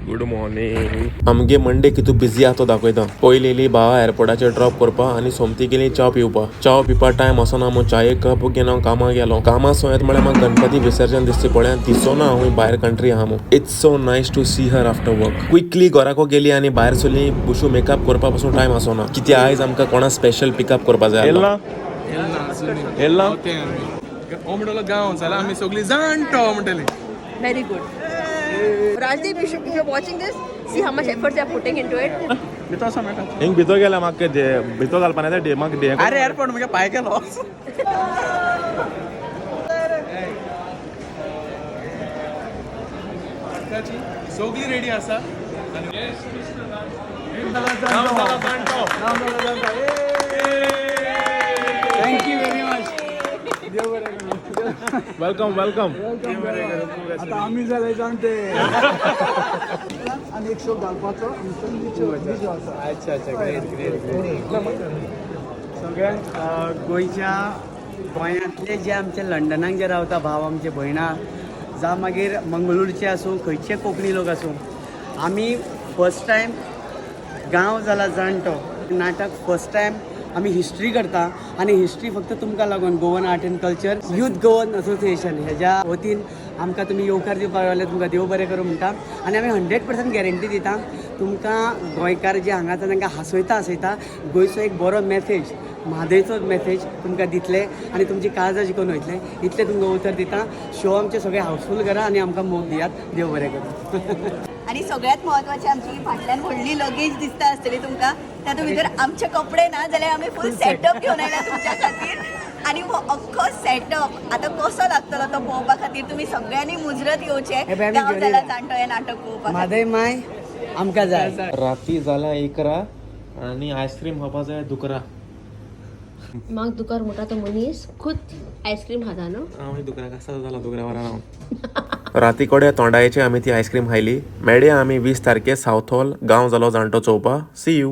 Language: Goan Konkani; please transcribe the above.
Good morning. आमगे मंडे कितू बिजी आहा तो दाखयता. पयली येयली भावा एअरपोर्टाचेर ड्रॉप करपा आनी सोमती गेली च्या पिवपा. च्या पिवपा टायम आसना म्हूण चाये कप घेवन हांव कामाक गेलो. कामा सोयत म्हळ्यार म्हाका गणपती विसर्जन दिसता पळय दिसो ना हांव भायर कंट्री आहा म्हूण. It's so nice to see her after work. Quickly घराको गेली आनी भायर सरली. बुशू मेकअप करपा पासून टायम आसना कित्याक आयज आमकां कोणा स्पेशल पिकअप करपा जाय. येला येला येला. हो म्हणटलो गांव जाल्यार आमी सगळीं जाणटो म्हणटली. Very good. Rajdeep, you should, if you're watching this, see how much effort they are putting into it. भितर वचोन मेळटा. हिंग भितर गेल्या म्हाका भितर घालपा ना म्हाका. अरे एअरपोर्ट मुगे पांय गेलो. सगळी रेडी आसा. Thank you very much. Welcome welcome. आता आम्ही जाले जाणटे आनी एक शो घालपाचो आमचो निचो आसा. अच्छा अच्छा, ग्रेट ग्रेट ग्रेट. सगळ्यांक गोंयच्या गोंयांतले जे आमचे लंडनाक जे रावता भाव आमचे भयणां जावं मागीर मंगळूरचे आसूं, खंयचे कोंकणी लोक आसूं, आमी फर्स्ट टायम गांव जाला जाणटो नाटक फर्स्ट टायम आमी हिस्ट्री करता आनी हिस्ट्री फक्त तुमकां लागून Goan art and culture youth Goan association हेज्या वतीन आमकां तुमी येवकार दिवपाक लागले, तुमकां देव बरें करूं म्हणटा. आनी आमी 100% गॅरंटी दिता, तुमकां गोंयकार जे हांगा आसा तांकां हांसयता हांसयता गोंयचो एक बरो मॅसेज, म्हादयचो मॅसेज तुमकां दितले आनी तुमची काळजां जिखून वयतले इतलें तुमकां उतर दिता. शो आमचे सगळे हावसफूल करा आनी आमकां मोग दियात. देव बरें करूं. आणि सगळ्यात महत्वाचे, आमची ही फाटल्यान व्हडली लगेज दिसता आसतली तुमकां, तातूंत भितर आमचे कपडे ना जाल्यार आमी फूल सेटअप घेवन आयला तुमच्या खातीर. आनी हो अख्खो सेटअप आतां कसो लागतलो तो पळोवपा खातीर तुमी सगळ्यांनी मुजरत येवचे हे बाय, आमी गांव घेवन जाला येया. जाणटो हें नाटक पळोवपा खातीर. म्हादय माय आमकां जाय. राती जाल्या 11 आनी आयस्क्रीम खावपा जाय दुकरा. म्हाका दुकर म्हणटा तो मनीस खुद आयस्क्रीम खाता न्हू. हांव दुकरा कसा जाला दुकरा वरा हांव. राती कडेन तोंडायचे आमी ती आयस्क्रीम खायली. मेळया आमी 20 तारखे सावथ हॉल गांव जालो जाणटो चोवपा. See you.